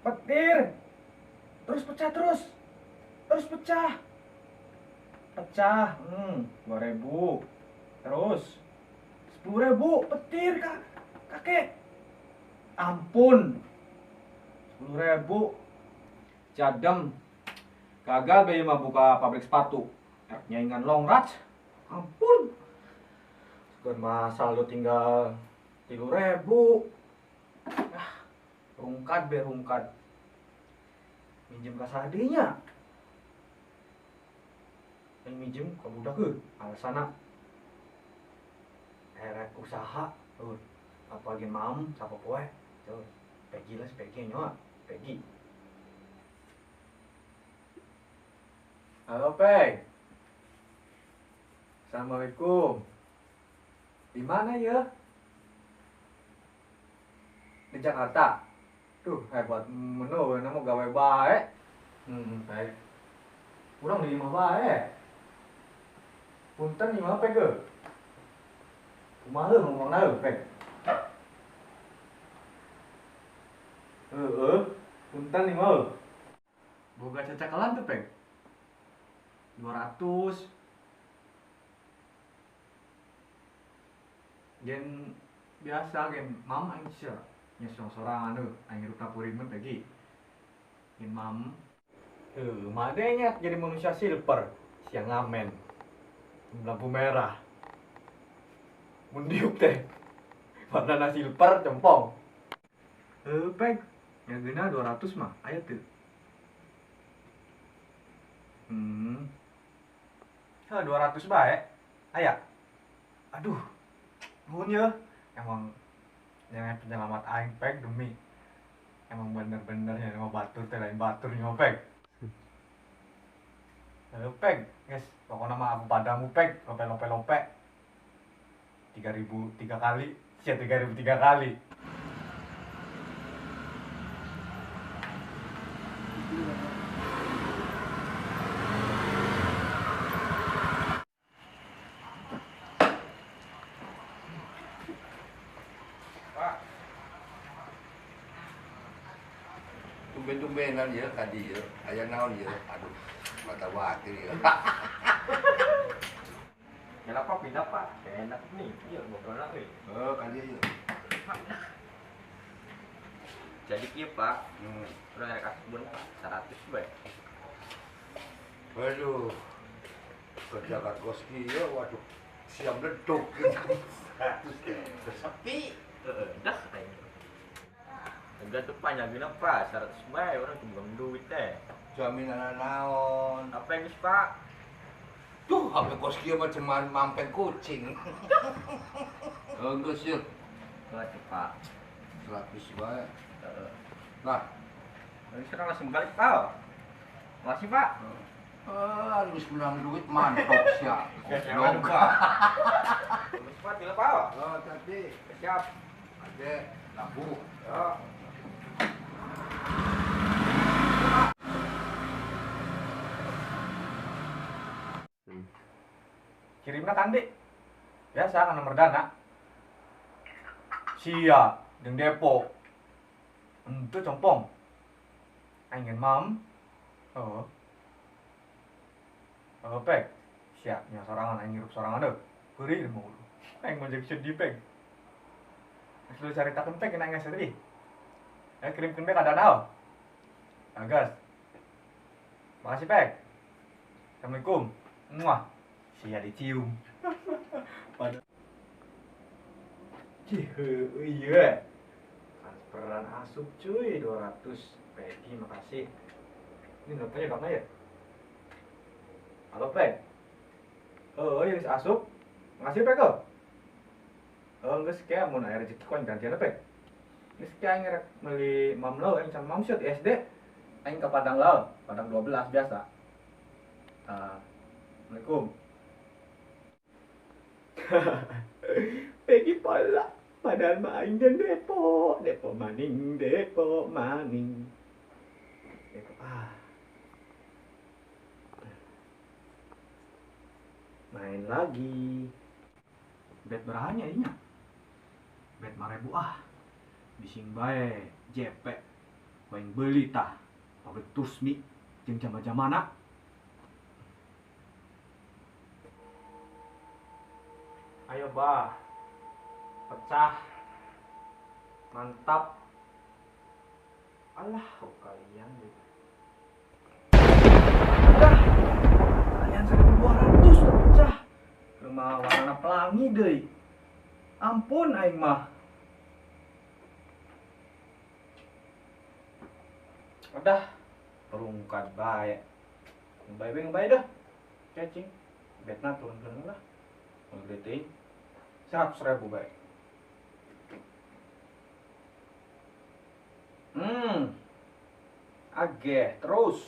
Petir. Terus pecah terus. Terus pecah. Pecah, 2.000. Terus 10.000 petir, Kak. Kakek. Ampun. 10.000. Jadem. Gagal bae mah buka pabrik sepatu. Erek nyaingan Long Raj. Ampun. Seger mah saldo tinggal 3.000. Ah, rungkad be rungkad. Minjem ka sadenya. Yang minjem ka budak heuh, alasana erek usaha heuh. Apa gen mam sapopoe. Tuh, Pegi lah, Pegi nyawa, Pegi. Halo, Peg. Assalamualaikum. Di mana ya? Di Jakarta. Duh, hebat menu, nama gawe bae. Peg. Urang di imah bae. Punten imah Peg ge. Kumaha ngomongna heuh, Peg? Heeh, punten imah heuh. Boga cacakalan tuh, Peg. 200. Gen biasa gen mam aing sia. Nya sorangan heuh, aing hirup tapuring mun Pegi. Gen mam. Heuh, madenya jadi manusia silver, siang ngamen. Lampu merah. Mun diuk teh. Warnana silver cempong. Heuh, Peg. Nya geuna 200 mah, aya teu. Heuh, 200 bae. Aya. Aduh. Nuhun ye. Emang yang penyelamat aing Peg demi. Emang bener-bener ya emang batur teh lain batur nyawa Peg. Heuh, Peg, guys, pokoknya mah aku padamu Peg, lope-lope-lope. 3.000 3 kali, sia 3.000 3 kali. Pak. Tumben-tumbenan ya tadi ya, aya naon ya, aduh, mata watir ya. Kenapa pindah Pak? Enak nih, iya ngobrol lagi. Oh, kali ya. Jadi kieu Pak, urang rek asbun Pak, 100 bae. Waduh, kerja kat kos kieu, waduh, siap leduk gitu. 100 sepi. Heeh, dah aing. Enggak tuh Pak, nyagina Pak, 100 bae urang teu boga duit teh. Jaminan naon? Apa yang geus Pak? Tuh, HP kos kieu mah cuman mampet kucing. Oh, geus yeuh. Berarti Pak. 100 bae. Heeh. Nah, Ini sekarang langsung balik Pak. Makasih Pak. Ah, geus menang duit mantok sia. Goblok. Geus Pak, bila Pak. Oh, tadi. Siap. Ade, labu. Ya. Kirimna kandi. Biasa kan nomor dana. Sia, jeung depo. Henteu compong. Aing gen mam. Heeh. Heeh, Peg. Sia, nya sorangan aing ngirup sorangan deuh. Peurih mau. Aing mah jadi sedih, Peg. Geus lu caritakeun Peg aing geus sedih. Kirimkeun bae ka dana. Agas. Makasih, Peg. Assalamualaikum. Muah. Sia dicium. Pada Cih, iya. Transferan asup cuy 200. Pegi makasih. Ini notanya mana ya? Halo Peg. Oh, iya geus asup. Makasih Peg. Oh, geus kayak mun aya rezeki koin gantian Peg. Geus kayak aing rek meuli mamlo aing sama mamsyot di SD. Aing ke Padang Laut, Padang 12 biasa. Assalamualaikum. Pegi pola, padahal mah aing dan depo, depo maning, depo maning. Depo ah. Main lagi. Bet berahanya inya. Bet 5.000 ah. Bising bae, JP. Baing beuli tah. Pabrik Tusmi jeung jama-jamana. Ayo bah. Pecah. Mantap. Alah, kok kalian deh. Udah. Kalian 1.200 pecah. Rumah warna pelangi deui. Ampun aing mah. Udah, rungkad bae. Bae bae dah. Cacing. Betna turunkeun lah. Mun gede teuing 100.000 bae. Ageh terus.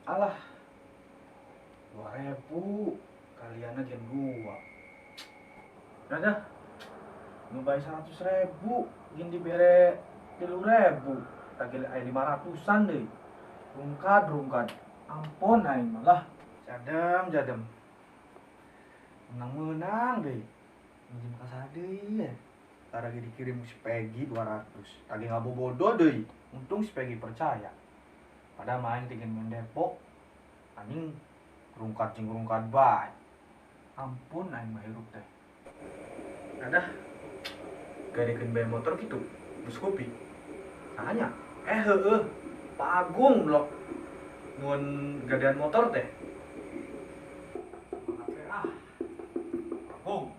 Alah. 2.000 kalian aja gua. Udah dah. Nyobain 100.000, gin dibere 3.000, tagih aya 500-an deui. Rungkad. Ampun aing malah. Jadem. Menang-menang deui. Minjem ka saha deui ya. Tara ge dikirim si Peggy 200. Tagih ngabobodo deui. Untung si Peggy percaya. Padahal main teh main Depok. Anjing rungkad jeung rungkad bae. Ampun aing mah hirup teh. Ada gadekeun bae motor gitu. Bus kopi. Sahanya? Heueuh. Pak Agung blok. Nuhun gadean motor teh. Ah. Agung.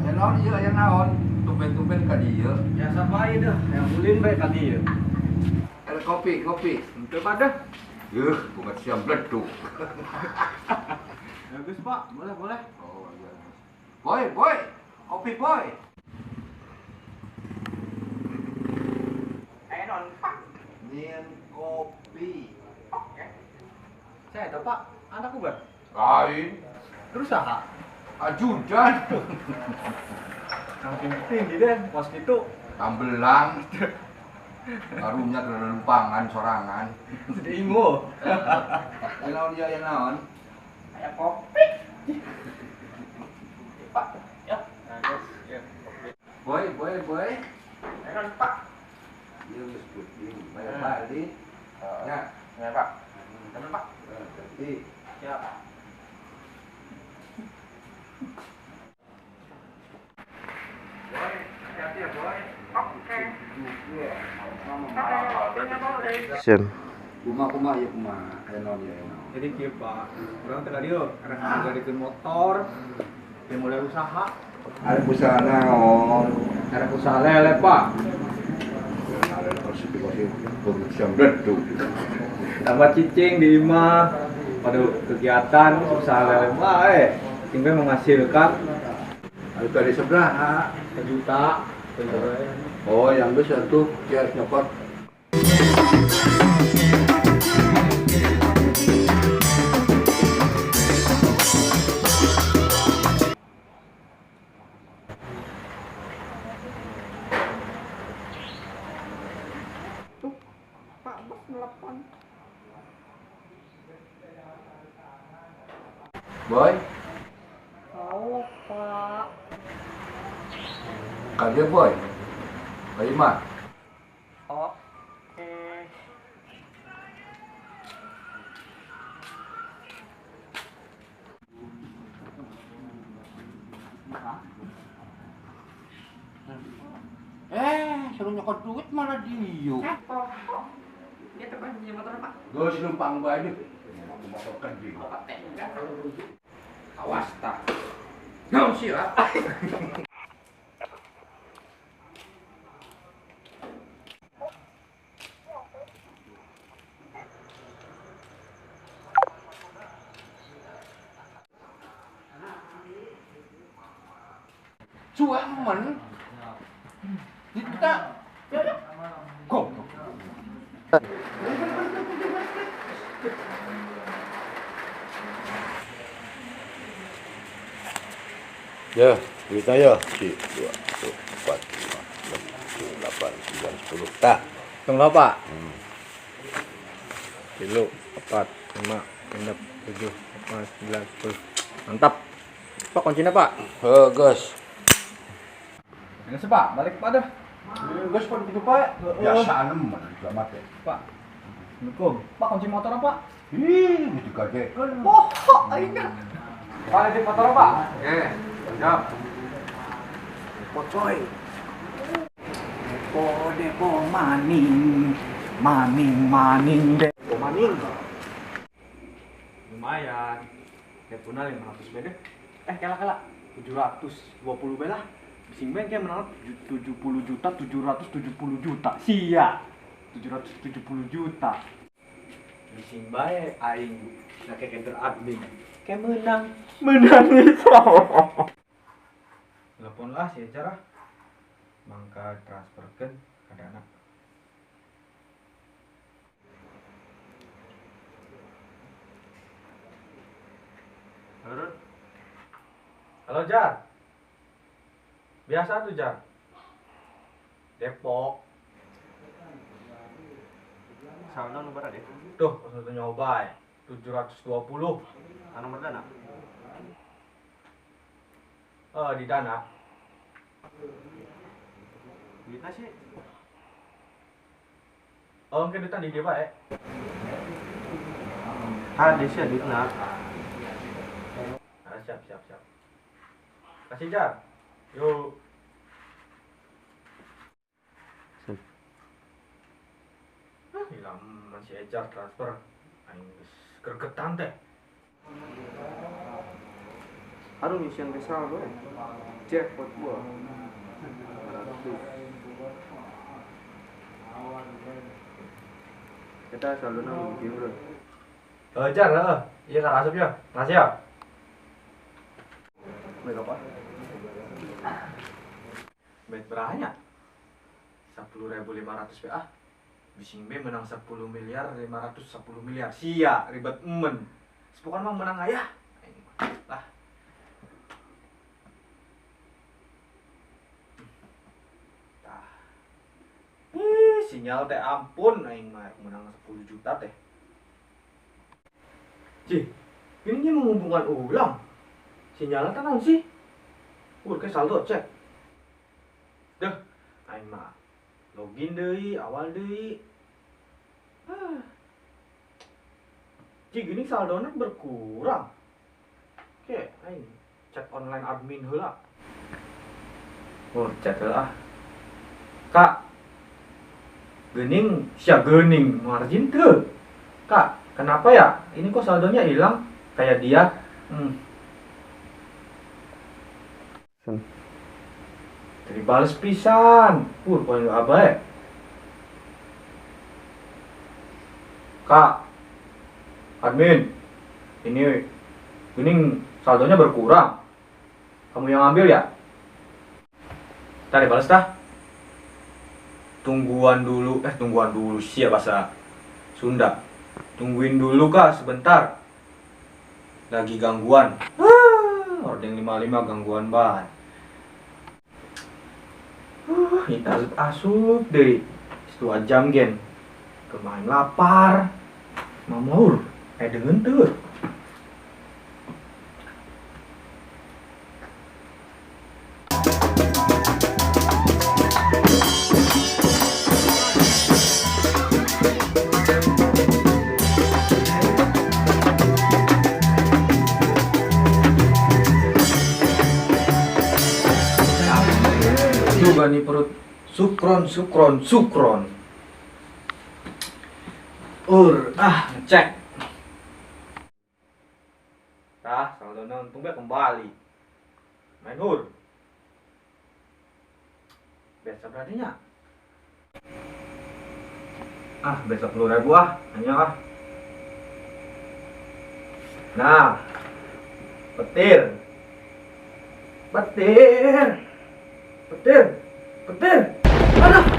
Aya naon ieu, aya naon? Tumben-tumben ka dieu. Biasa bae dah, yang ulin bae ka dieu. Ada kopi. Henteu pada. Yeuh, bukan siam bleduk. Bagus, Pak. Boleh. Oh iya. Boy. Kopi, boy. Aya naon, Pak? Nien kopi. Oke. Saya tahu, Pak. Anakku, Bang. Lain. Terus saha? Ajudan. Saking tinggi deh, pas gitu. Tambelang. Karunya ke lumpangan sorangan. Jadi ingo. Aya naon ieu, aya naon? Aya kopi. Pak, ya. Nah, guys, ya, kopi. Boy. Aya naon, Pak? Ieu geus peuting, bayar balik. Ya, Ya, Pak. Temen, Pak. Jadi, Siap. Boy, hati-hati ya, boy. Oke. Kumaha ieu kumaha? Aya naon ieu, aya naon? Jadi kieu, Pak. Urang teh ka dieu karena ngagadikeun motor, dia mulai usaha. Ada usaha naon? Ada usaha lele, Pak. Ada konspirasi siam bleduk. Tambah cicing di imah. Pada kegiatan usaha lele bae. Tinggal menghasilkan Ada dari sebelah. 1 juta. Oh, yang besar tuh dia harus nyokot. Tuh, Pak Bos nelpon. Boy, Halo, Pak. kaget boy. Bayi mah. Oke. Suruh nyokot duit malah diuk. Dia terbang di motor, Pak. Geus numpang bae deh. Motor kerja. Bapak tega. Awas tak. Naon sih lah. Suwe men. Kita goblok. Ya, duitnya ya. 1, 2, 3, 4, 5, 6, 7, 8, 9, 10. Tah. Tunggu Pak. 3, 4, 5, 6, 7, 8, 9, 10. Mantap. Pak, kuncinya Pak. Heh, Gus. Ini sih Pak, balik Pak dah. Geus pun gitu Pak. Biasa nemen gak mate. Pak. Assalamualaikum. Pak, kunci motor apa? Ih, digadekeun. Oh, aing. Pak, kunci motor apa? Oke, siap. Pocoy. Depo depo maning, maning maning depo maning. Lumayan. Depona 500 beda. Kela-kela 720 bela. Bising beng kayak menang 70 juta 770 juta. Sia. 770 juta. Bising bae aing nah kayak enter admin. Kayak menang. Menang itu. Telepon lah si Ejar ah. Mangka transferkeun ka dana. Halo, Run. Halo Jar. Biasa tuh Jar. Depok. Saldo nomor ada? Tuh, langsung nyoba ya. 720. Ah, nomor dana? Di dana. Duitnya sih. Oh, mungkin duitnya di dia Pak ya. Ada sih duitnya. Ah, siap, siap, siap. Kasih Jar. Yuk. Ah, hilang masih Ejar transfer. Aing geus gregetan teh. Aduh, ngisian ke saldo ya. Jackpot gua. 500. Kita saldo nang di bro. Jar, heeh. Iya kan asup ya. Makasih ya. Baik apa? Bet beranya? 10.500 PA. Bising B menang 10 miliar 510 miliar. Sia, ribet emen. Sepokan mah menang ayah. Lah. Tah. Ih, sinyal teh ampun aing mah menang 10 juta teh. Cih, ini menghubungkan ulang. Sinyalnya kan naon sih? Kayak saldo cek. Duh, aing mah login deui, awal deui. Ah. Cih, gini saldona berkurang. Oke, aing chat online admin heula. Oh, chat heula ah. Kak. Geuning, sia geuning margin teu. Kak, kenapa ya? Ini kok saldonya hilang? Kayak dia. Jadi bales pisan. Poin apa ya? Kak, admin, ini geuning saldonya berkurang. Kamu yang ambil ya? Ntar dibales dah. Tungguan dulu, tungguan dulu sih ya bahasa Sunda. Tungguin dulu kak sebentar. Lagi gangguan. Ordeng 55 gangguan banget. Ini asup asup deh. 2 jam gen. Kemarin lapar. Mamur, dengan tuh. Juga nih perut. Sukron, sukron, sukron. Ngecek. Tah, saldona untung bae kembali. Main hur. Biasa berartinya. Ah, besok 10.000 ah, hanya ah. Nah, petir. Petir. Petir. Petir. Aduh.